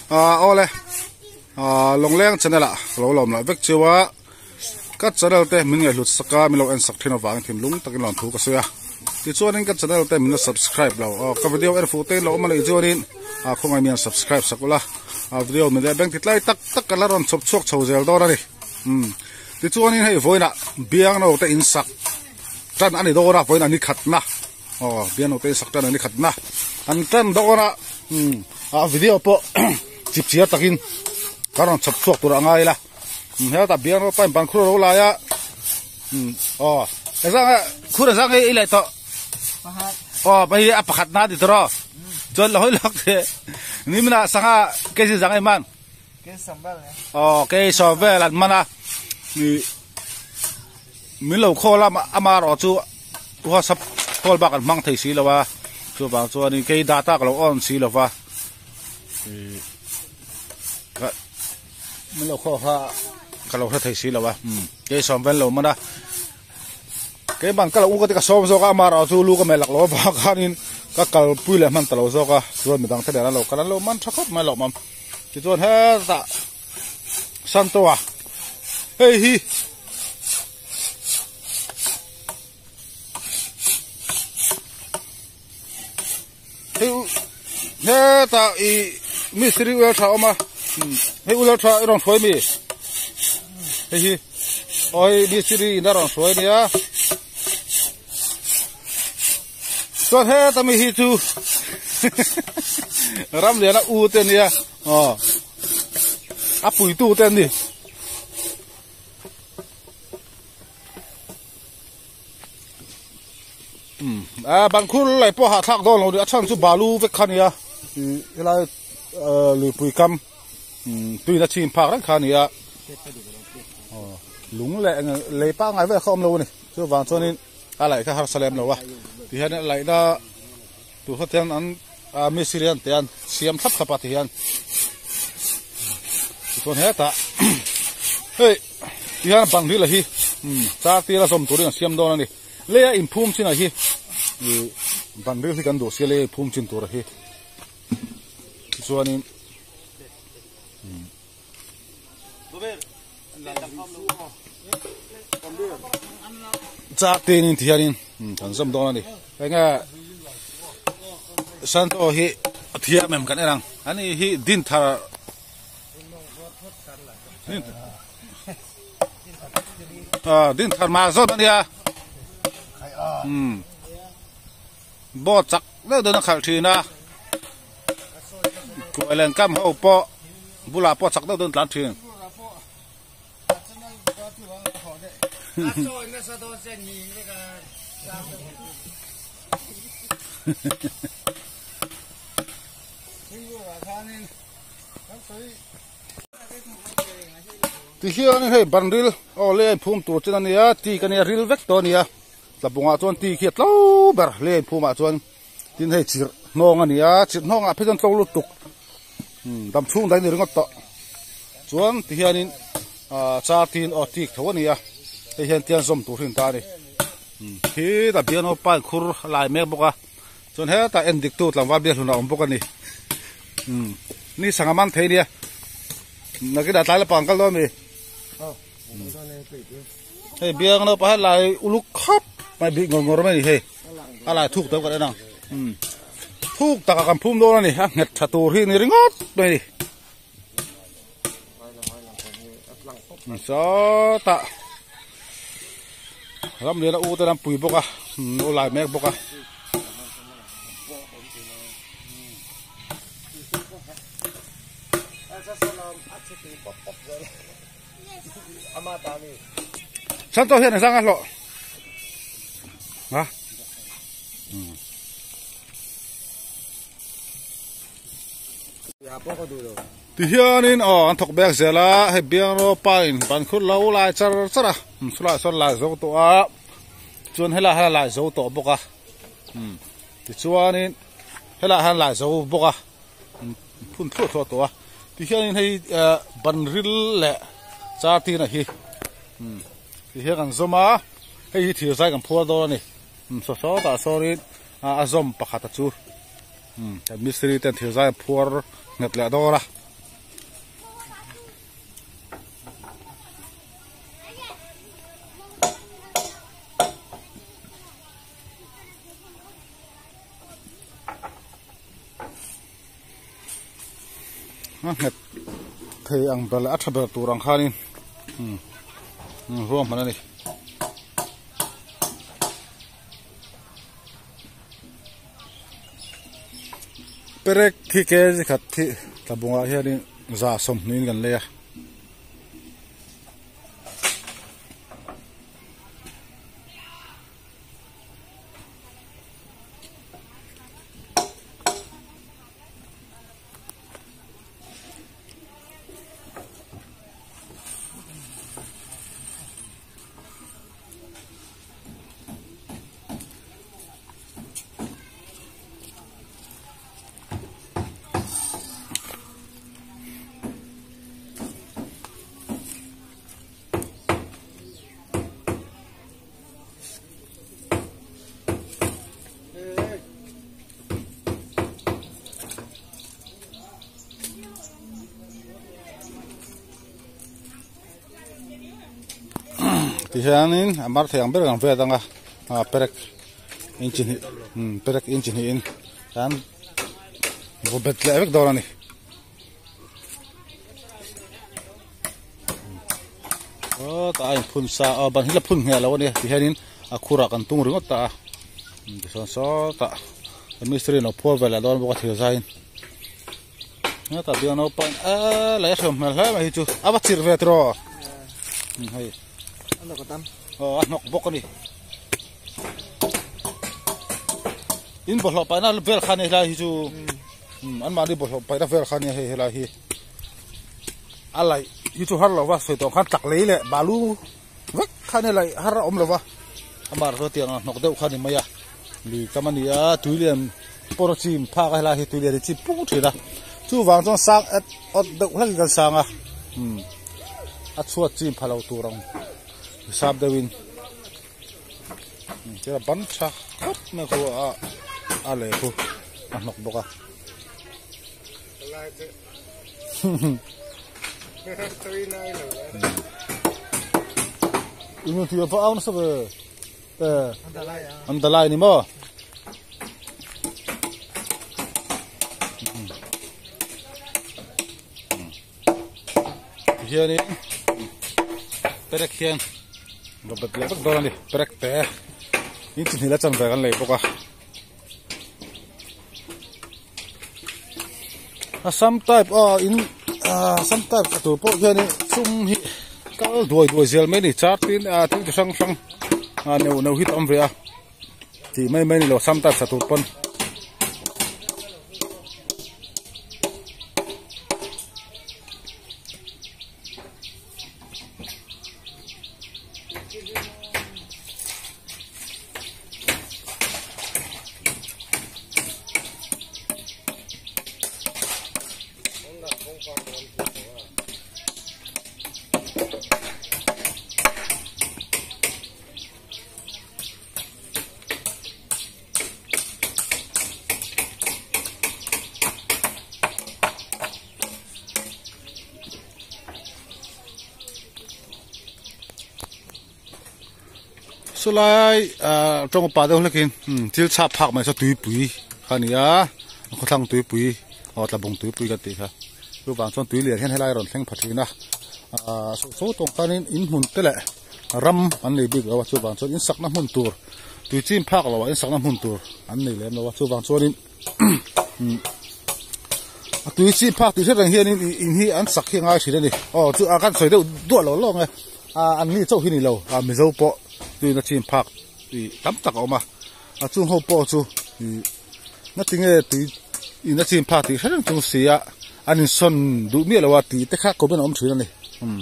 Awle Lawngleng channel ah ka lo lawm lah vek chiu a, ka channel te min ngaihhlut sak a, min lo en sak thin avangin thinlung takin lawmthu ka sawi a. Tichuanin ka channel te min la subscribe lo, ka video en fuh te in lo awm a nih chuanin khawngaih mi han subscribe sak ula, video min leh beng ti tlai tak tak ka la rawn chhawp chhuak chho zel dawn a ni. Tichuanin hei vawiinah biangno te in sak tan a ni dawn a, vawiinah ni khatna. Aw bian ho te sak tan ani khatna an tan dawn a umm a video pawh chip chiar takin ka rawn chhawp chhuak tur a ngai ila umm hetah bian ho pain ban khur alo lai a umm aw ezang e khur ezang e i leh tawh aw hei hi a pakhat na a ti tawh rawh chuan la hawi lawk teh nimin ah sangha kg zang em man aw kg sawm vel an man a ih min lo khawl a ama erawh chu. WhatsApp call bak an hmang thei si lo a, chuvang chuanin kei data ka lo on si lo va, ih ka min lo khaw kha ka lo hre thei si lo a, umm kei sawm vel lo man a, keiman ka lo u ka ti ka sawm zawk a ama erawh chu lu ka melh lak lo avang khanin ka kalpui leh hman ta lo zawk a, chuan midang te nen an lo kal an lo man tha khawp mai a lawmawm, tichuan hetah Santo a hei hi. Hei hetah ih mistiri ul tha a awm a hei ul tha i rawn hruai mi hei hi aw hei mistiri in a rawn hruai a nia chuan heta mi hi chu Ramliana u te ania aw a puitu te an ni. A ban khur lai pawh hahthlak dawn lo a chhan chu balu vek kha nia ih helai luipui kam tuina chhim phak reng kha nia lung leh lei pangngai vel kha awm lo a ni chuvang chuanin a laih kha harsa lem lo a tihian a laihna tur kha tian an mistiri an te an siam thlap thlap a tihian tichuan hetah hei tihian ban ril a hi char tir a zawm turin an siam dawn a ni leia inphum chin a hi ih ban ril hi kan duh sia leia inphum chin tur a hi tichuanin char tin in tihianin kan zawm dawn a ni enge santo hi a thiam em kan en ang ani hi din thar din thar ma zawt ania boat chak deuh deuhin a khalh thin a kuai kam ho pawh bulah pawh chak deuh deuhin a tlan thin. Tihian hei banril aw lei a inphum tur chin a nia tik a nia ril vek tawh a nia tlabungah chuan tik hi a tlo ber lei a inphumah chuan tin hei chirh hnawng a ni a chirh hnawngah phei chuan tlo lutuk dam chhung daih a ni ringawt tawh chuan tihianin ah char tin aw tik tho a ni a hei hian tian zawm tur hi an ta a ni khi ta biangno pine khur a lai mek bawk a. Chuan hetah en dik tu tlangval biak hlun a awm bawk a ni. Umm ni sangha man thei nia. Nakinah tlai lampang kal dawn mi. Hei biang naupang hian lai uluk khawp mai bih ngawr ngawr mai a ni hei. A lai thuk deuh kan en ang. Umm thuk takah kan phum dawn a ni a nghet tha tur hi a ni ringawt mai a ni. Sawtah Ramliana u te an pui bawk a u lai mek bawk a. Santo hian a zang a hlawh ha. Tihianin aw an thawk bek zel a hei biangro pain ban khur lo lai char char a chulaiah sawn lai zo tawh a chuan helaiah hian a lai zo tawh bawk a tichuanin helaiah hian a lai zo bawk a phun thluah thluah tawh a tihianin hei ban ril leh char tin a hi tihian kan zawm a hei hi thir zai kan phuar dawn a ni saw sawtah sawnin a zawm pakhat a chu. Umm mistiri ten thir zai an phuar nghet leh dawr a. A nghet thei ang ber leh a tha ber tur ang khanin umm ruahman a ni. Perek hi kg khat hi tlabungah hianin za sawmhnih in kan lei a. Tihianin a mar thei ang ber ang vel anga ah perek inchi hnih umm perek inchi hnihin kan vaw bet leh vek dawn a ni. Aw tah a inphun sa a ban hi la phun ngheh lo a nia tihianin a khurah kan tung ringawt ta a tichuan sawtah mistiri in lo phuar ve leh dawn bawk a thir zaiin hetah biang naupang eee lei a hriam hmel hle mai hi chu a va chirh ve tiraw hei aw a hnawk bawk a ni in bawlhhlawh paihna vel kha a ni helai hi chu anmahni bawlhhlawh paihna vel kha a nia hei helai hi. A laih hi chu har lova sawi tawh khan tlak lei leh balu vek kha nia laih har a awm lova amah erawh chu tiang ang hnawk deuh kha a ni mai a lui kam a ni a tui lian pawr a chim phak a helai hi tui lian hi chim pung thin a chuvang chuan sang et awt deuh hlek in kan sang a umm a chhuat chim pha lo tur ang hisap deuh in chuan a ban tha khawp mai khu a a lei khu a hnawk bawk a. Innu tih a va au nasa ve an dalai ni maw tihianin perek hian va bet leh vek dawn a ni perek te in chi hnih la chan ve kan lei bawk a. A sam type a in ah sam type tur pawh hianin sum hi kal duai duai zel mai a ni char tin ah thil chi hrang hrang ah neuh neuh hi tam ve a tih mai mai a ni lo sam type sa tur pawn. Sawlai ah tawng upa deuh hlekin thil chhap phak mai saw tuipui kha a ni a khawthlang tuipui aw tlabung tuipui kan tih kha chuvang chuan tui lian hian helai a rawn thleng pha thin a ah saw saw tawng khanin in hmun te leh ram an nei bik lo a chuvang chuan in sakna hmun tur tui chin phak loh ah in sakna hmun tur an nei lem lo a chuvang chuanin. A tui chi phak tih hriat reng hianin in hi an sak hi a ngai thin a ni aw chu a kan sawi deuh duah lo lawng e a an ni chauh hi ni lo a mizo pawh tuina chin phak ih tam tak a awm a a chung ho pawh chu ih ngatinge tui in a chin phak tih hre reng chung si a an insawn duh miah lo a tih te kha comment a awm thin a ni umm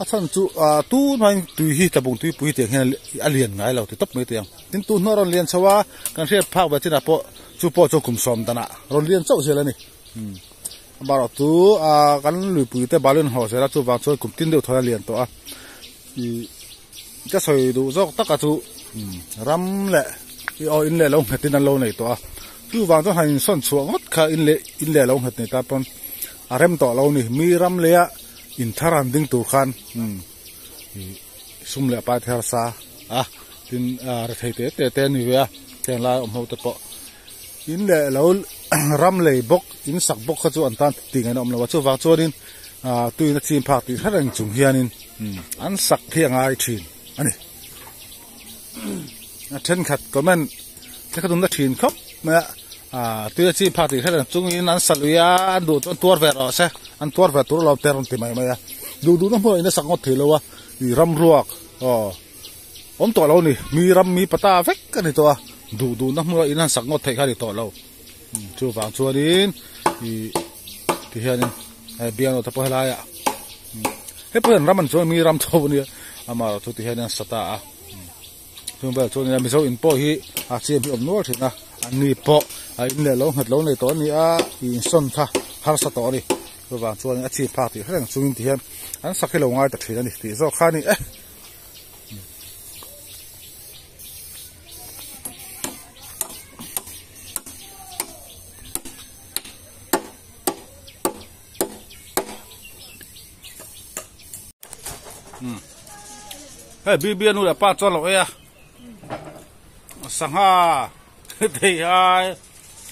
a chhan chu ah tunah hian tui hi tlabung tuipui tiang hian a lian ngai lo ti tawp mai teh ang. Tin tu hnuah rawn lian chho a, kan hriat phak ve chinah pawh chu pawh chu kum sawm danah rawn lian chauh zel a ni. Amaherawh chu kan luipui te balin haw zel a, chuvang chuan kum tin deuh thawn a lian tawh a. Ih ka sawi duh zawk taka chu ram leh i aw in leh lo nghet in an lo nei tawh a, chuvang chuan han insawn chhuah ngawt kha in leh in leh lo nghet nei ta pawn a rem tawh lo a ni. Mi ram leia in thar han ding tur khan ih sum leh pai thar sa a tin ah rethei te te te a ni ve a heng lai awm ho te pawh in leh lo ram lei bawk in sak bawk kha chu an tan tih ngaihna awm lo a chuvang chuanin ah tuiin a chim phak tih hre reng chung hianin an sak hi a ngai thin a ni a thenkhat comment te kha dumna thin khawp mai a ah tui a chim phak tih hre reng chungin an sa lui a an duh chuan tuar ve rawh se an tuar ve tur lo te rawn ti mai mai a duh duhna hmunah in a sak ngawt thei lo a ih ramruak aw. Awm tawh lo ni, mi ram mi pata vek a ni tawh a, duh duhna hmuna in han sak ngawt theih kha a ni tawh lo. Chuvang chuanin ih tihianin hei biangno te pawh helaiah hei pawh hian ram an chuan mi ram tho a nia amaherawhchu tihian an sa ta a chung vel chuan Mizo in pawh hi a chiam hi a awm nual thin a an ni pawh a in leh lo nghet lo nei tawh a ni a ih insawn kha harsa tawh a ni chuvang chuanin a chim phak tih reng chungin tihian an sak hi lo ngai ta thin a ni tih zawk kha a ni e. Hei bibi a nu leh pa chuan lo ei a sangha thei ai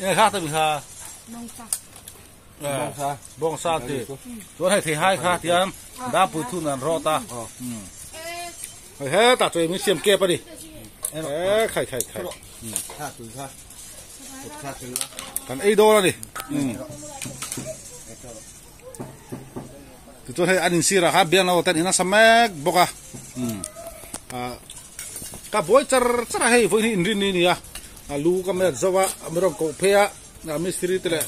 eng kha ta mi kha bawngsa an ti chuan hei theihai kha tiang dangpui thun an rawt a hei hetah chuan min siam kep a ni e khai khai khai kan ei dawn a ni tichuan hei an insirah khan biang lo ten in a sa mek bawk a ka buai char char a hei vawiin hi inrinni a ni a lu ka met zo a mi rawn koh phei a. Mistiri te leh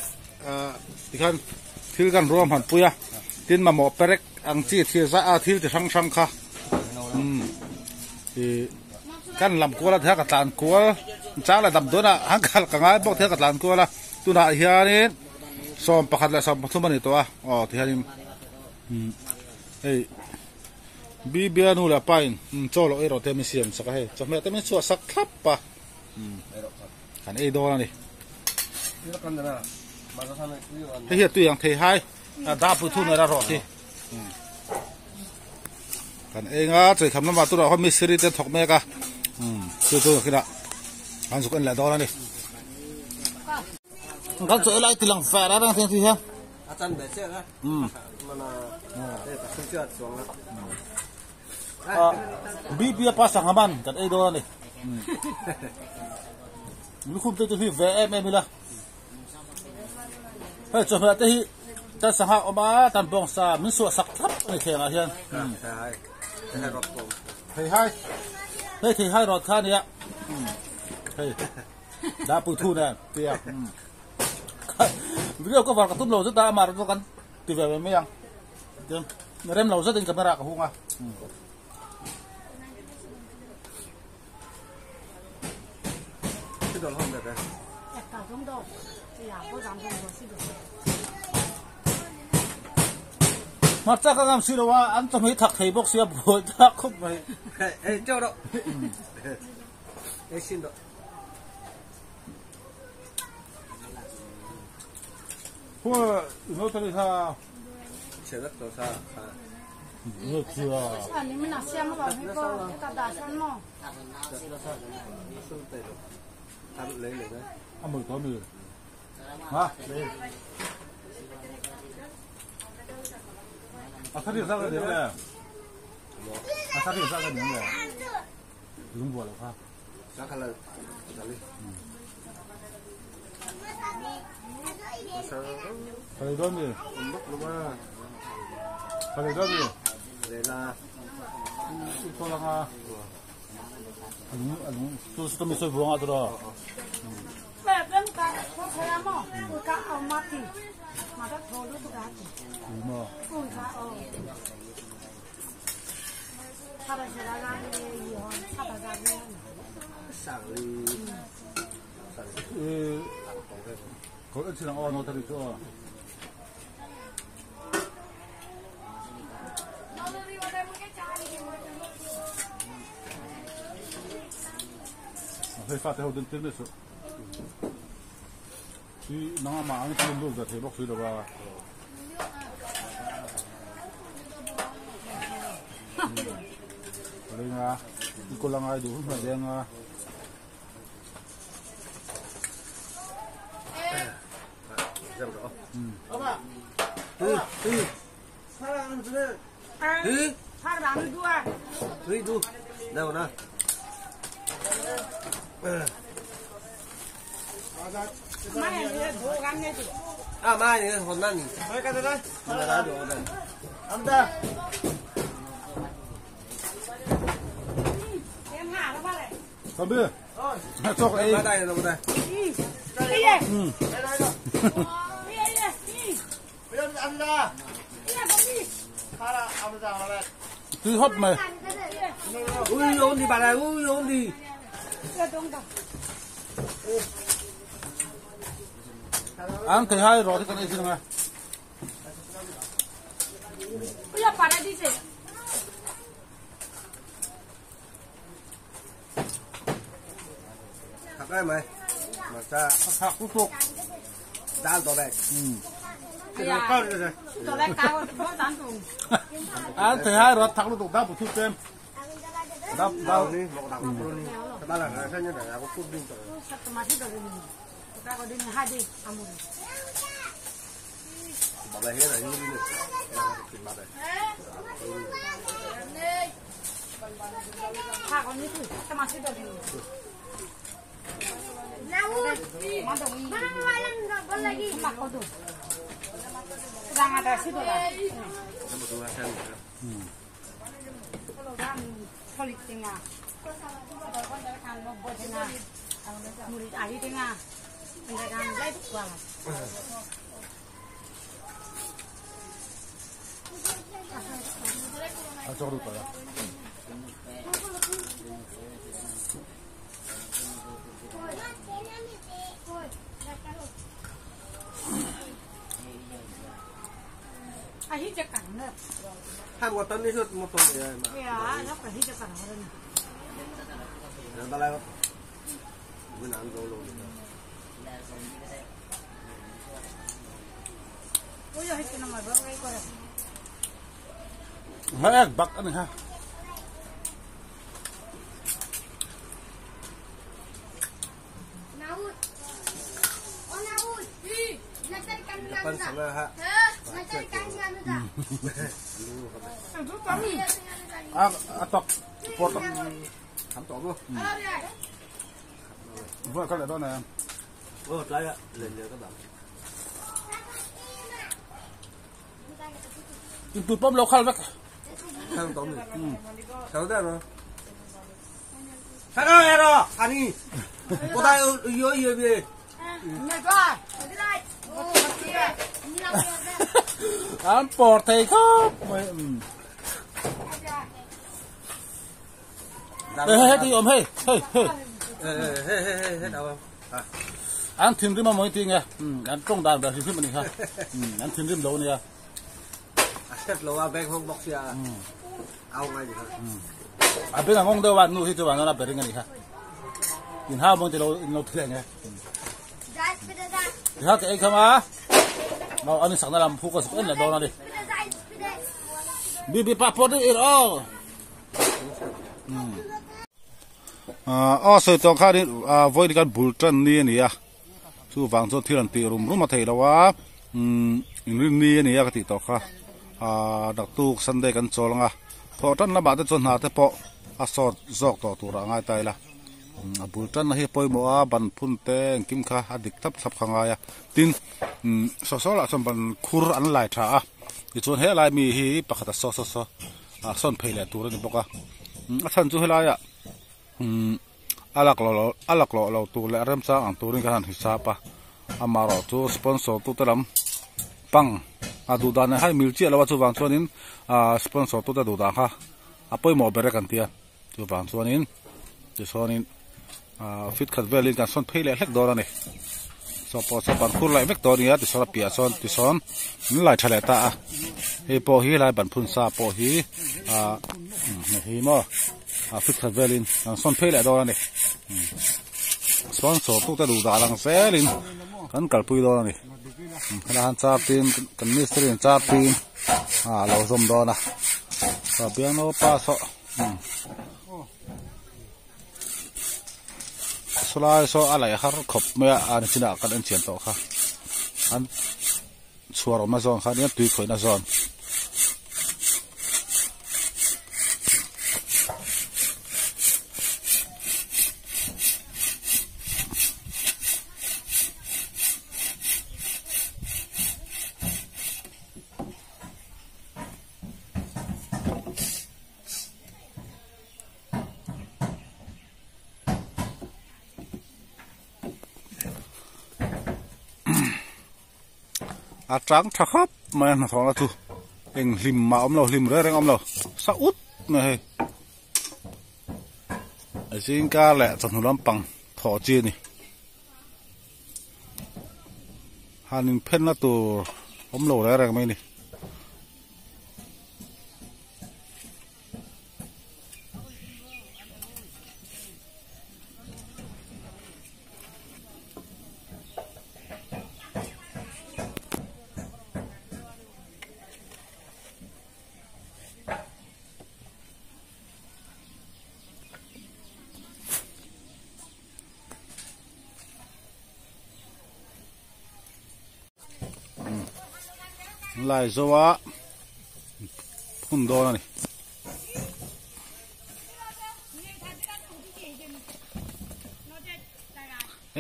tikhan thil kan ruam han pui a tin mamawh perek ang chi thil zah a thil chi hrang hrang kha ih kan lam kual a thil ka tlan kual chang leh dam dawn ah han khalh ka ngai bawk thil ka tlan kual a tunah hianin 11 leh 13 a ni tawh a aw tihianin hei Bibia nu leh pa in chaw loh erawh te min siam sak a hei chawhmeh te min chhuah sak thlap a. Kan ei dawn a ni. Hei hi a tui ang thei hai. A dah pui thun era rawh hi. Kan ei nga chei tham lamah turah khawn mistiri te thawk mek a. Chu chu khina an zuk en leh dawn a ni. Kan chaw ei lai tilang fer a reng theng thi hian. A chan ve che a. Mana e ka sun chiat chuang a. BP a pa sangha man kan ei dawn a ni. Lukhum te chu hi ve em em ila. Hei chawhmeh te hi tan sangha awm a tan bawngsa min suah sak thlap a ni thlengah hian. Thei hai. Hei thei hai rawt kha a nia. Hei dah pui thu nen tia. Video cover ka tum lo zet a amah erawh chu kan ti ve mai ang. Rem lo zetin camera ka hung a. Hmarcha ka ngam si lo a, an chawhmeh thak thei bawk sia buai tak khawp mai. Tui hot mày. Ui ôn đi bà này, ui ôn đi. Ăn thì hai rồi thì con đi xin này. Ui bà này đi gì? Thạc đây mày. Mà cha thạc cũng thuộc. Đan tổ này. Ăn thì hai rồi thạc nó tụ đáp một chút thêm. Đáp đau đi, một đáp luôn đi. Ba là cái như này là có cút đi rồi. Bà này hết rồi như này. Bà này. 아, 저거도 있다. 아, 희적 가는. 한국 던지셔 못 던져. 야, 나 희적 가는. 나 달라요. 문안 돌로. 뭐야 했잖아 말 뭐야 이거야. Hãy bắt anh ha. À, tọc, bọt tọc. Thắm tỏ luôn. Vừa cái lại đó này. Vừa lại ạ, lên lên các bạn. Tụi bấm lâu khăn vắt. Thằng tỏ mình. Sao thế nào? Sao thế nào? 아니. 보다 이거 이거 비. Ăn bọt thầy khóc. Hey hey đi ôm hey hey hey. Hey hey hey đâu. Ăn thìn rim mà mấy tiếng nghe. Ăn trong đàn là thìn mình ha. Ăn thìn rim lâu nè. Set lâu à bên không bóc xia. Ao ngay gì ha. À bên ngon đâu bạn nuôi thì bạn nó là bên này ha. In ha mong thì lâu lâu thế nghe. Thì ha cái không á. Mau ăn sáng làm phụ có sức là đâu đi. Bi bi pa đi ít à soi tong kha ni voi kan bul tran ni ani a chu wang chu thil an ti rum rum a thei lo a in ni ani a ka ti to kha a dak tuk Sunday kan chawl anga thaw tan lama te chuan hna te pawh a sawt zawk tawh tur a ngai tai la a bul tan na hi pawimawh a ban phun te engkim kha a dik thlap thlap kha ngai a tin saw saw lah chuan ban khur an lai tha a tichuan helai mi hi pakhat a saw saw saw a sawn phei leh tur ani bawk a a chhan chu helai ah alak lo lo tur leh remchang ang turin kan han hisap a amarawh chu sponsor tu te lam pang a duhdan hai mil chiah lo a chuwang chuanin a sponsor tu te duhdan kha a pawimawh ber e kan tia chuwang chuanin tichuanin a fit khat velin kan sawn phei leh hlek dawn ani saw pawh saw ban khur laih vek dawn ania tichuan a piah chuan tisawn an lai tha leh ta a hei pawh hi lai ban phun sa pawh hi a hi maw a fit khat velin kan sawn phei leh dawn ani sponsor tu te duhdah ang zelin kan kalpui dawn ani helai han char tin kan mistri in char tin a lo zawm dawn a sa piano pa saw sawlai saw a laih har khawp mai a ani chinah kan en chian tawh kha An chhuar awmna zawn kha nia tui khawihna zawn. A tang tha khawp mai a hnathawhna chu eng hlim mah a awm lo hlim reng reng a awm lo sa ut mai hei a zingkar leh chawhnu lampang thawh chi a ni han inphenna tur awm lo reng reng mai a ni. Lai zo a phun dawn a ni.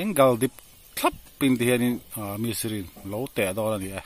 Angle dip thlap in ti hianin ah mistiri in lo teh dawn a ni e.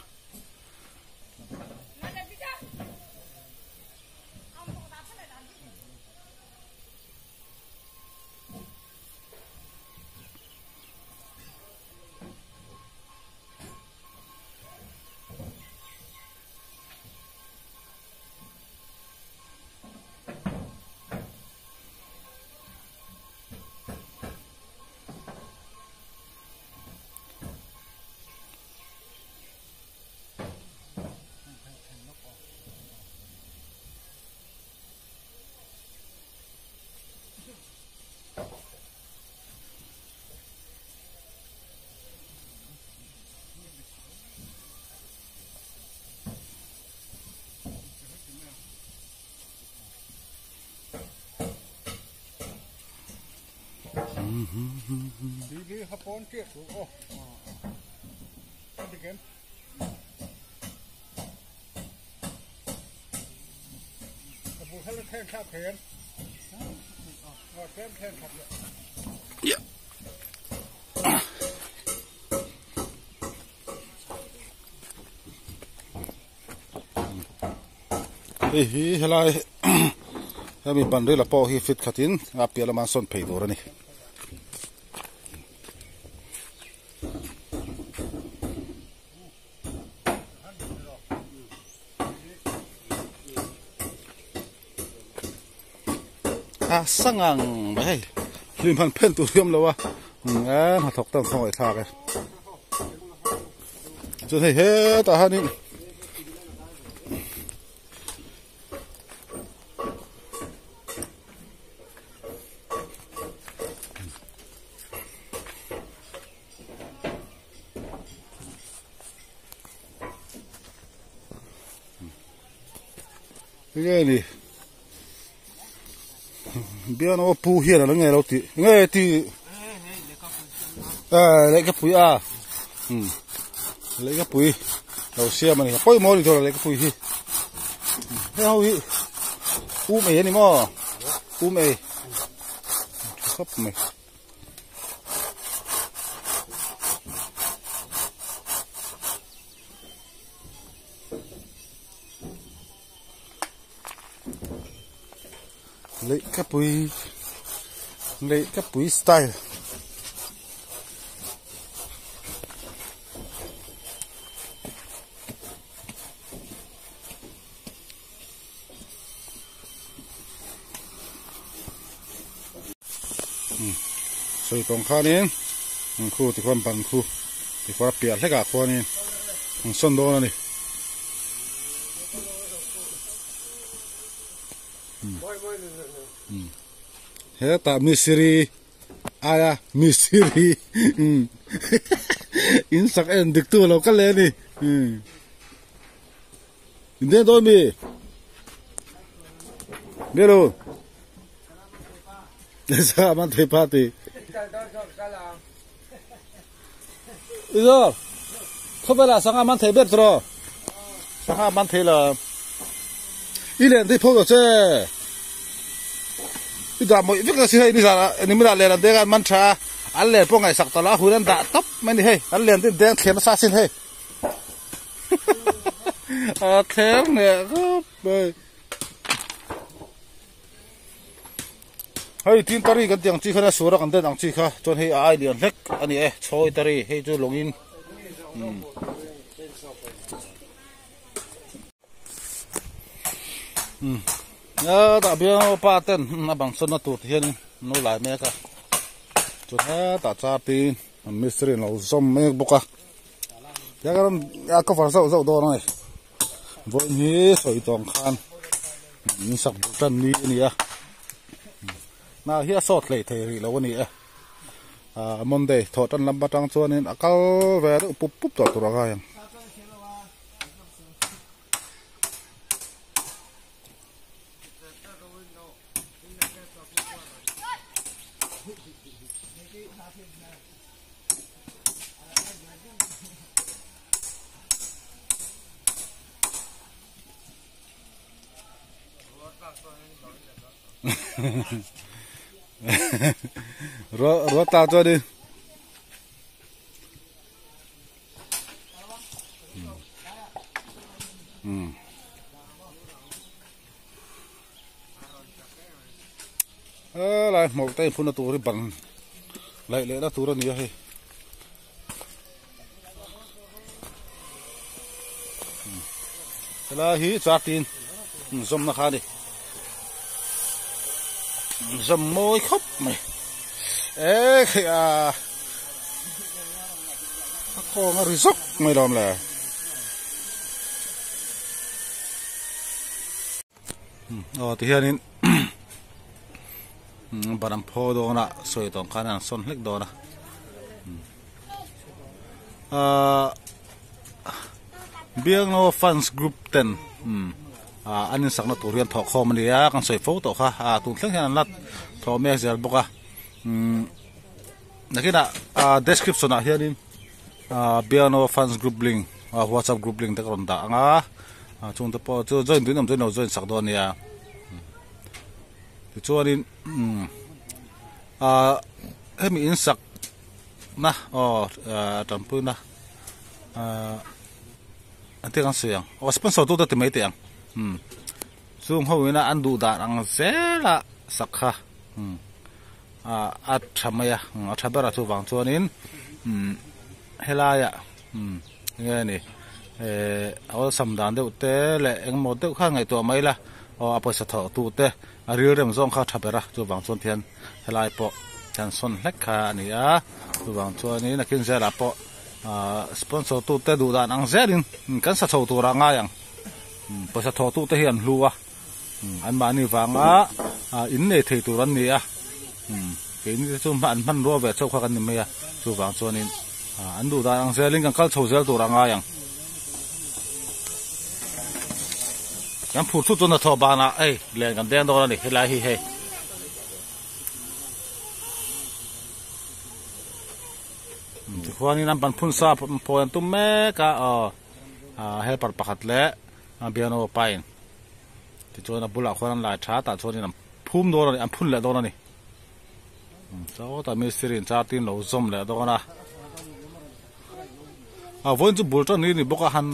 Hei hi helai hemi banrila pawh hi fit khatin a piah lamah an sawn phei tur a ni. A sangang mai hei hlim han phen tur hi awm lo a e hnathawk te an khawngaih thlak e chuan hei hetah hianin Enge ni bian aw pu hian alo nge lo tih nge ti lehkhapui a lehkhapui lo siam a ni pawimawh a ni tur a lehkhapui hi heng ho hi um ei a ni maw um ei tha khawp mai. Lehkhapui lehkhapui style sawi tawng khanin an khu tikhuan ban khu tikhuan a piah hlekah khuanin an sawn dawn a ni. Hetah mistiri aia mistiri in sak en dik tu alo kal leh a ni. In dawn mi? Bialu. Sa man thei pa ti. Izo. Khawvela sangha man thei ber tawh sangha man thei la i len thei pho lo che i dah mawih vek a si hei ni zan ah ni mila len an deng a an man tha a an len pawh ngaihsak tawh lo a hun an dah tawp mai a ni hei an len te deng thlem nasa asin hei a thlem leh khawp mai. Hei tin tari kan tih ang chi kha nia sura kan den ang chi kha chuan hei a ai lian hlek a ni e chhawi tari hei chu lawngin umm umm a tah biang pa ten a bang sawn na tur te hianin an lo lai mek a chuan hetah chartin an mistiri an lo zawm mek bawk a tiang hian a cover zauh zauh dawn a ni. Vawiin hi sawi tawng khan in sak duh tan ni a ni a hna hi a sawt hlei thei rih lo a ni e ah Monday thawh tan lam atang chuanin a kal ve deuh pup pup tawh tur a ngai ang. Ruah tla chuan in helai hmawlh te inphunna tur hi bang laih lehna tur a ni a hei. Helai hi chartin zawmna kha a ni zawm mawi khawp mai e kheih a a kawng a ri zawk mai lawm le. Aw tihianin ban an phaw dawn a sawi tawng khan an sawn hlek dawn a ahh Biangno fans group ten ah an insakna tur hian thawh khawm a ni a kan sawi fo tawh kha ah tun thleng hian an la thawh mek zel bawk a umm nakinah ah description ah hianin ah Biangno fans group link ah whatsapp group link te ka rawn dah ang a ah chung te pawh chu join duhin awm chuan ilo join sak dawn a nia tichuanin umm ah hemi insak na aw tanpuina ah an tih ang sawi ang aw sponsor tu te ti mai teh ang umm chung ho ina an duh dan ang zela sak kha umm ah a tha mai a a tha ber a chuvang chuanin umm helaiah umm enge ni eh a awlsam dan deuh te leh engmaw deuh kha ngaihtuah mai ila aw a pawisa thawh tu te A rilrem zawng kha a tha ber a, chuvang chuan thian helai pawh hian sawn hlek kha a ni a, chuvang chuanin a kin zelah pawh ahh sponsor tute duh dan ang zelin kan sa chho turah ngai ang, pawisa thawh tute hi an hlu a, anmahni vanga in nei thei tur an ni a, keini te chu an hmanrua ve chauh kha kan ni mai a, chuvang chuanin an duh dan ang zelin kan kal chho zel turah ngai ang. Kan phur thut chuan hnathawh banah hei len kan deng dawn a ni helai hi hei. Tikhuanin an ban phun sa phawi an tum mek a aw helper pakhat leh piano pain tichuan a bulah khuan an lai tha tah chuanin an phum dawn a ni an phun leh dawn a ni. Sawtah mistiri in char tin lo zawm leh dawn a. A vawiin chu bul tan ni ni bawk a han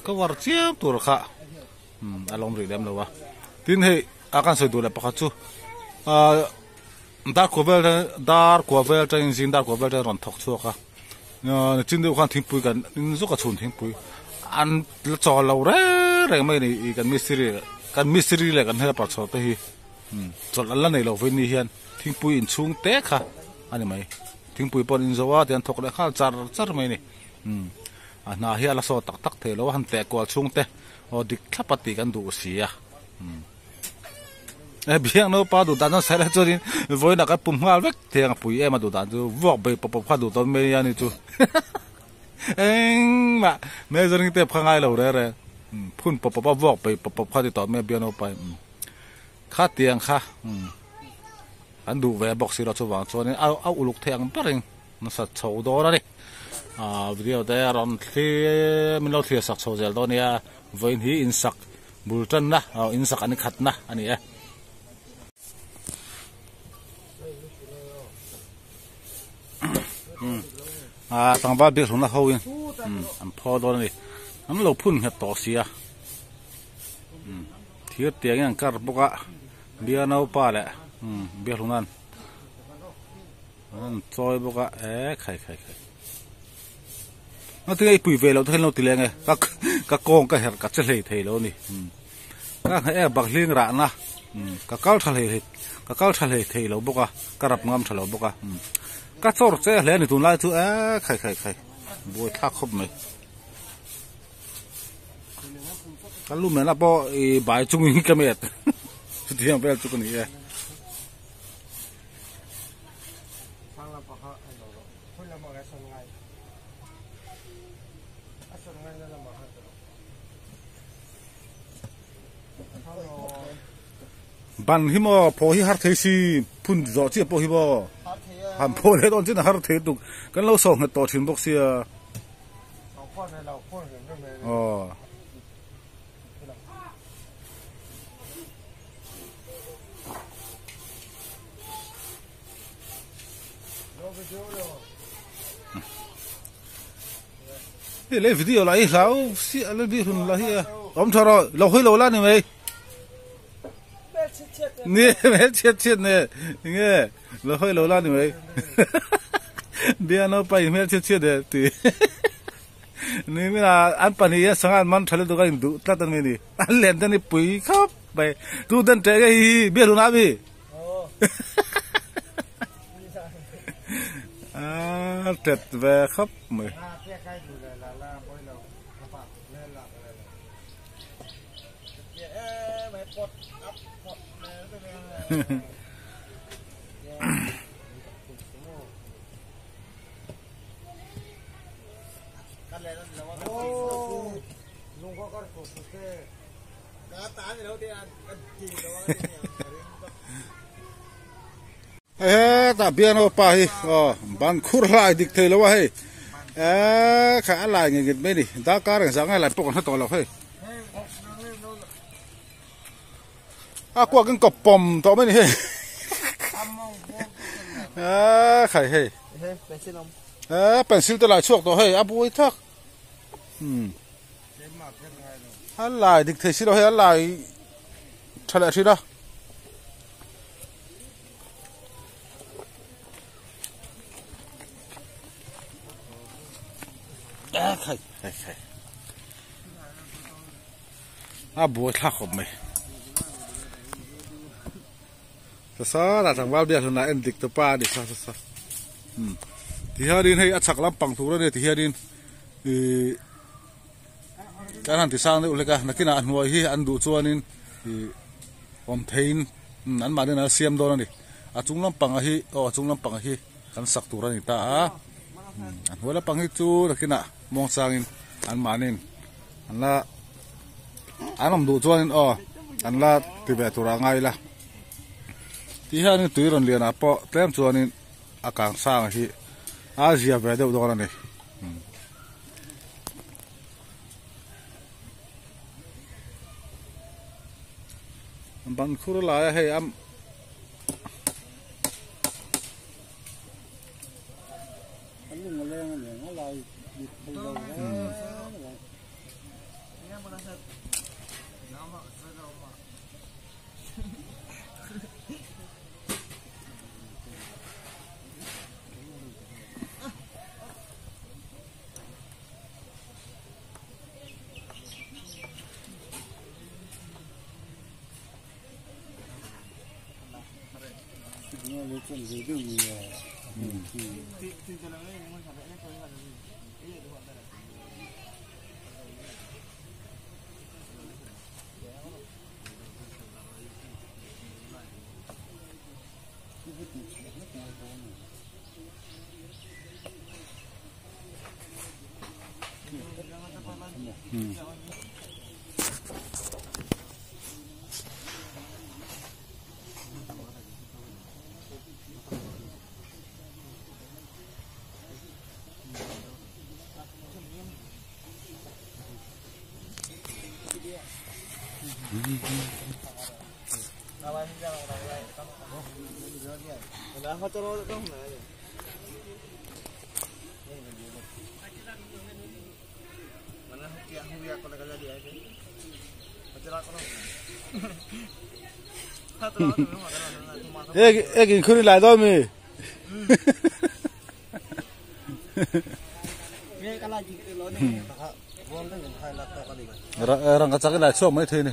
cover chiam tur kha a lawm rih lem lo a. Tin hei a kan sawi duh leh pakhat chu ah dar kua vel dar kua vel atangin zing dar kua vel atangin rawn thawk chhuak a. Chin deuh khan thingpui kan in zuk a chhun thingpui an la chawl lo reng reng mai a ni kan mistiri kan mistiri leh kan helper chho te hi. Chawlh an la nei lo vawiin ni hian thingpui inchhung te kha a ni mai. Thingpui pawh an inzo a tian thawk leh nghal char char mai a ni. A hna hi a la saw tak tak thei lo a han teh kual chhung te aw dik thlap a tih kan duh si a. E biang naupa duh dan chuan sailai chuanin vawiinah kan pum nghal vek thei ang a pui em a duh dan chu vuak bei pawp pawp kha duh tawn mai a ni chu. Engmah measuring tape kha ngai lo reng reng phun pawp pawp a vuak bei pawp pawp kha ti tawh mai a biang naupa hi. Khatiang kha an duh ve bawk si lo chuvang chuanin a uluk thei ang berin nasa chho dawn a ni. Video te rawn thli min lo thlir sak chho zel dawn nia vawiin hi insak bul tanna insak an khatna a ni e. Tlangval biak hlawmna ho in an phaw dawn a ni an lo phun nghet tawh sia thir tiang in an kar bawk a bia naupa leh biak hlawmna an chawi bawk a e khai khai khai ngatinge i pui ve loh te hian lo ti leng e ka ka kawng ka herh ka che hlei thei lo a ni ka hne em bak hling rahna ka kal tha hlei ka kal tha hlei thei lo bawk a ka rap ngam tha lo bawk a ka chawr che hle a ni tunlai chu e khai khai khai buai thlak khawp mai ka lu mena pawh i bai chungin ka met chutiang vel chu ka ni e. Ban hi maw phaw hi har thei si phun zawh chiah pawh hi maw han phaw leh dawn chin a har thei tuk kan lo saw nghet tawh thin bawk sia aw. Hei lei video lah hi hlau si a la bik hun lah hi a awm tha rawh lo hawi lo la ni mai ni hmel chhiat chhiat ne nge lo hawi lo la ni mai bia naupa in hmel chhiat chhiat e ti ni mina an pahnih hian sangha an man tha lutuk a induh tlat a ni ni an len te ni pui khawp mai tu den teh nge hi hi bia hlun a mi. A tet ve khawp mai. Hetah piano pa hi aw ban khur hlai dik thei lo a hei eh kha a lai ngei ngei mai ni darkar engzah nge lai pawh kan hre tawh lo hei a kuak in kawp pawm tawh mai ni hei eh khai hei eh pencil te lai chhuak tawh hei a buai thak umm. A lai dik thei si lo hei a lai tha leh thin a. A buai thlak khawp mai. Sasa lah tlangval biak hlun ah en dik tawpa a ni sa sasa. Tihianin hei a chhak lampang tur a nia tihianin ih kan han ti sang deuh hlek a nakinah a hnuai hi an duh chuanin ih awm theiin an mahni an siam dawn a ni a chung lampang hi aw a chung lampang hi kan sak tur a ni ta a a hnuai lampang hi chu nakinah muang changin an mahniin an la an awm duh chuanin aw an la ti ve tur a ngai la ti hianin tui rawn lianah pawh tlem chuanin a kang sang hi a zia ve deuh dawn a ni. Ban khur lai a hei a Ek in khuri lai do mi. Rang ka chak lai chuak mai thei ni.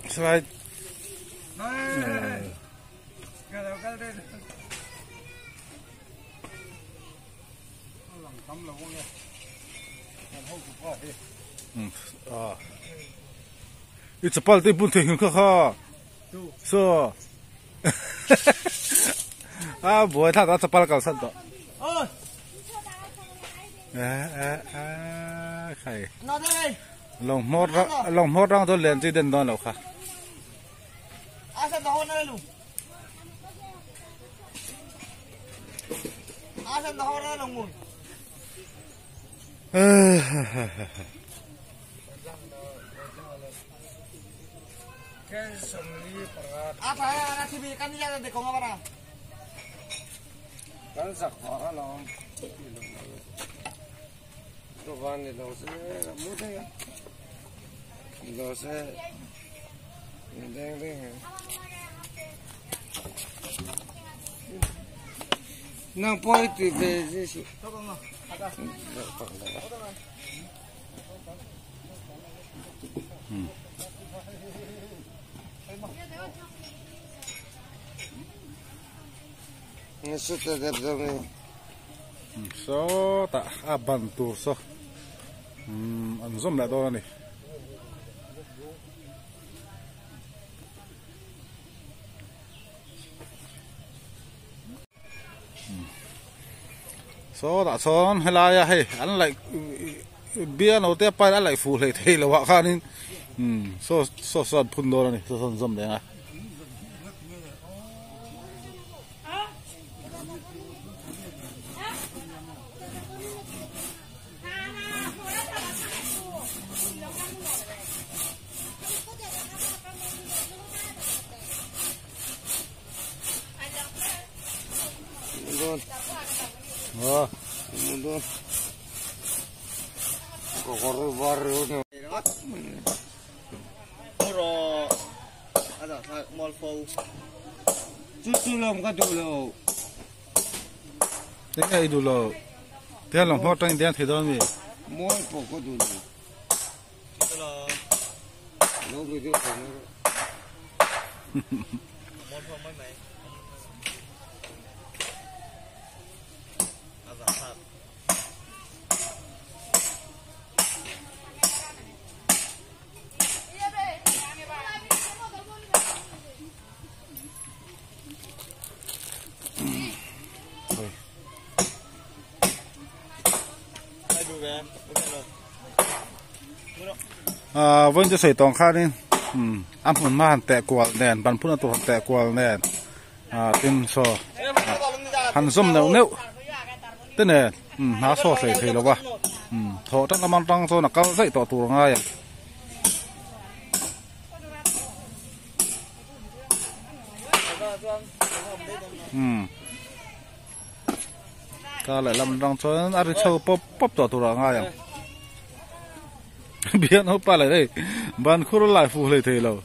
Slide. It's a party bunting kha. So ah boy tha ta chapal kal san to. À khai. Lòng mót rang cho liền chi den don lo kha. Não pode ver isso. So ta abantu so an zum la do ni. So ta chon helai hei an lại bia no te pa an lại fu hlei thei lo wa khanin so so so phun do ni so son zum de nga. Thế này đủ lò, thế lòng hót tranh đen thì đó mi. Mỗi bộ có đủ lò. Nó bị được rồi. Vẫn chưa xảy tòng khác đi, ăn phần mà tệ qual nè, bàn phun tổ tệ qual nè, tin so, hắn zoom nêu nêu, tên này, nó so xảy thì lâu quá, thọ trong năm trong số là cao dậy tỏ tù ngay. Ta lại làm trong số ăn sâu pop pop tỏ tù ngay. Biết nó pa lại đây, bàn khu lại phù lại thì lâu,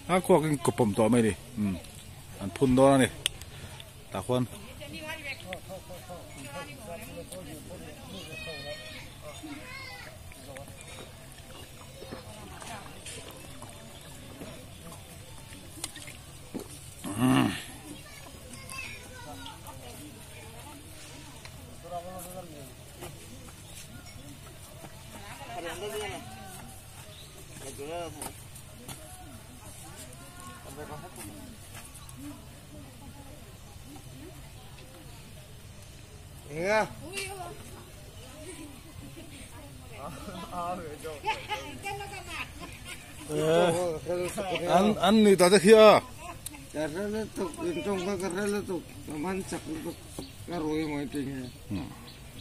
á qua cái cục bầm to mày đi, ăn phun đó này, ta khoan. An an ni ta te khi a.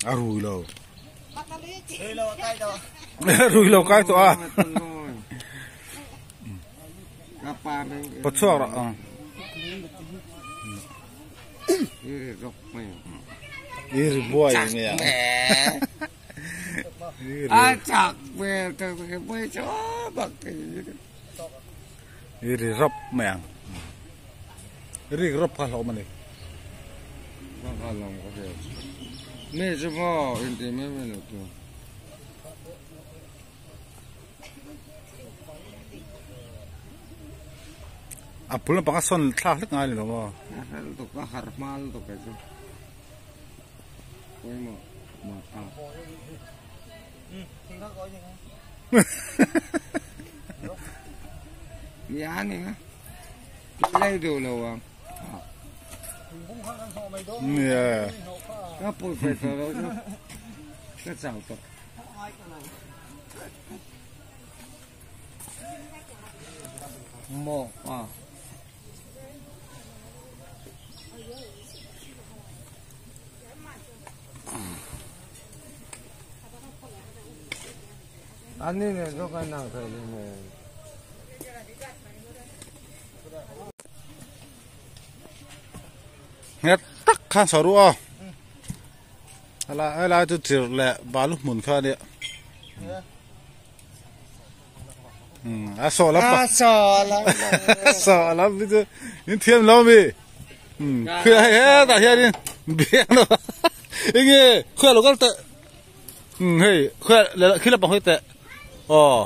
A rui lo. Rui lo kai to a. Pachuak ra ang. Iri buai nge a. A chak ve ta ke pai cho bak te. Iri rop mai ang. Ri rop kha lo mani. Ba ka long ko de. Me chu mo in te me me lo tu. A pul panga son thla hlek ngai ni lo mo. Hal to ka har mal to ka chu. Koi mo ma ta. Ya ni ha. Lai do lo ang. Yeah. Ka pui phải to lo chu. Ka chau to. Mo a. Ani ne zo ka na ka le ne. Nget tak khan saru a. Ala ala chu chir le balu mun kha ni. A so la pa. A so la. So la bi chu in thiam lo mi. Khua he ta hian in biang lo. Inge khua lo kal te. Hei khua le khila pang hoi te. Oh,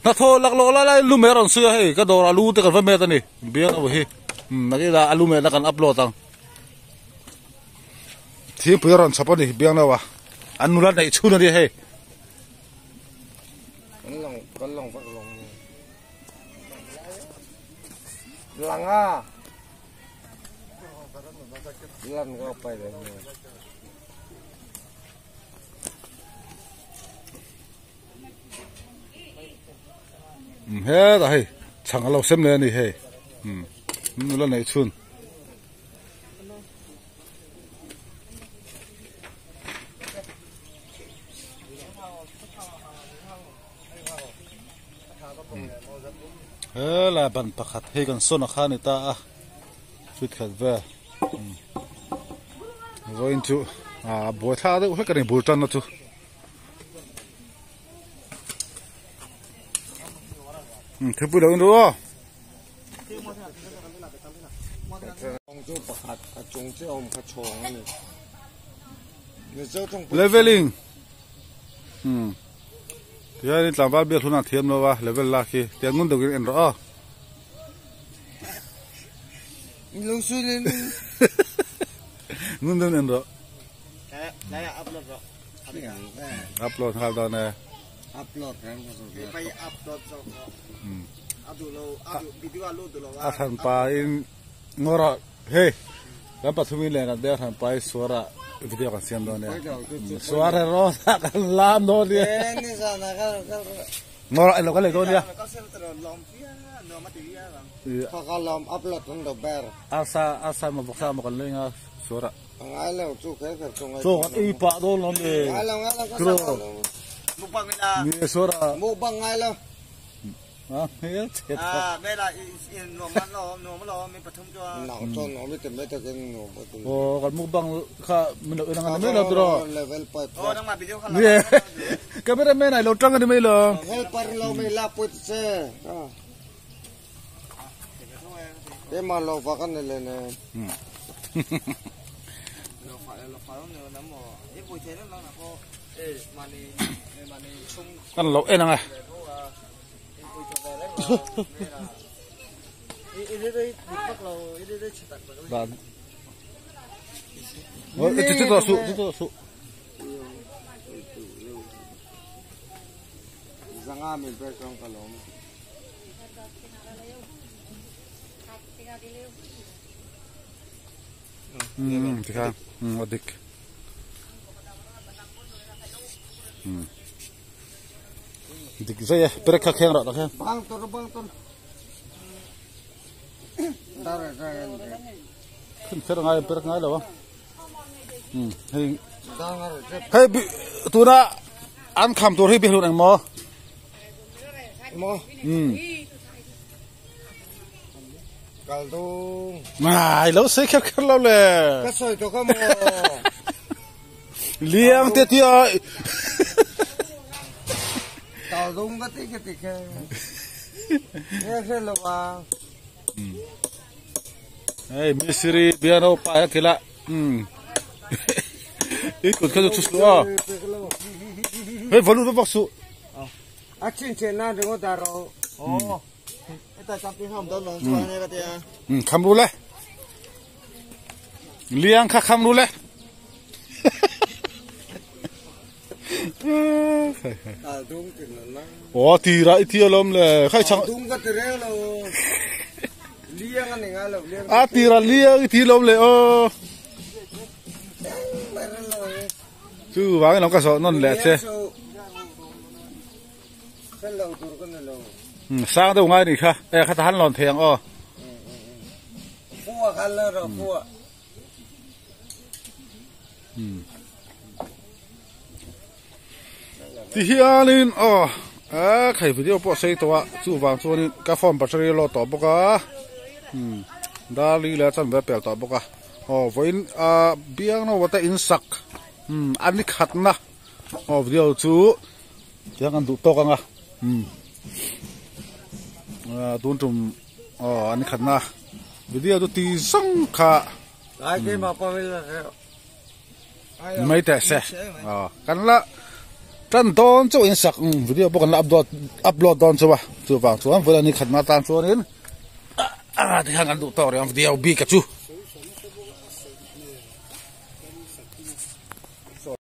na tho lak lo la la lu me ron su hei ka dor alu te kan va me ta ni. Biang a hi. Na ki la alu me na kan upload ang. Thi pui ron chapa ni biang lo wa. An nu la nei chu na ri hei. Kan long kan long vak long. Lang a. Lan ko pai le. He da hei chang lo sem le ni hei. Nu la nei chun. He la ban pakhat hei kan son a khan ni ta a. Chut khat ve. Voin chu a bo tha deuh hlek ani bul tan na chu. Thupui lo in ru. Leveling. Tihian in tlangval bial hunah thiam lo a level la khi tiang ngun deuhin en rawh a. Ngun deuhin en rawh. Upload nghal dawn e. Upload reng a than pa in ngora hei kan pathumin leh kan beng than pa in suara video kan siam dawn e suara ro ta kan lam dawn nia ngora elo kan lei dawn nia asa asa ma boksa ma kan lenga suara chu kan ei pa dawn lawm e tro ni suara à à đây là nó mà nó mình pathum cho nó cho nó mới tìm mấy cái nó ô còn mukbang kha mình đợi đang ăn mấy đâu rồi ô đang mà video kha cameraman này lâu trăng cái mấy lo helper lo mấy la put xe cái mà lo vào cái này lên nè lo phải nó nắm mò ít buổi thế nó là có mà này chung ăn lẩu em này Sangha min pek chuan ka lawm. Um tikhan um a dik um dik zai e perek kha kheng rah tak hian. Bang tur bang tur. Khin kher ngai perek ngai lo a um hei hei tuna an kham tur hi bihlun eng maw maw um kal dung ngai lo sei kher kher lo le ka sawi tawh kha maw liang te tia kal dung ka ti ka ti kha nge hre lo a hei misiri piano pa he thila um i kut kha chu chu su a hei valu va vak su a chin chen na ringawt a ro oh Kham ru le. Liang kha kham ru le. Aw tira i ti alawm le. Khai chang. Dung ka ti reng lo. Liang ani ngai lo liang. A tira liang i ti alawm le aw. Chu vangin lo ka zawh nawn leh che. Sang deuh ngai nih kha e kha ta han lawn thei ang aw. Ti hianin aw a khai video pawh sei tawh a chuvang chuanin ka phone battery a load tawh bawk a darli leh a chanve a pel tawh bawk a aw vawiin ah biang no te in sak a ni khatna aw video chu. Tiang kan duh tawk anga umm tun tum aw an khatna video chu ti zawng kha mai teh se aw kan la tan dawn chauh in sak video pawh kan la upload upload dawn chauh a chuvang chuan vawiin ni khatna tan chuanin ah tikhan kan duh tawk reng video bik a chu.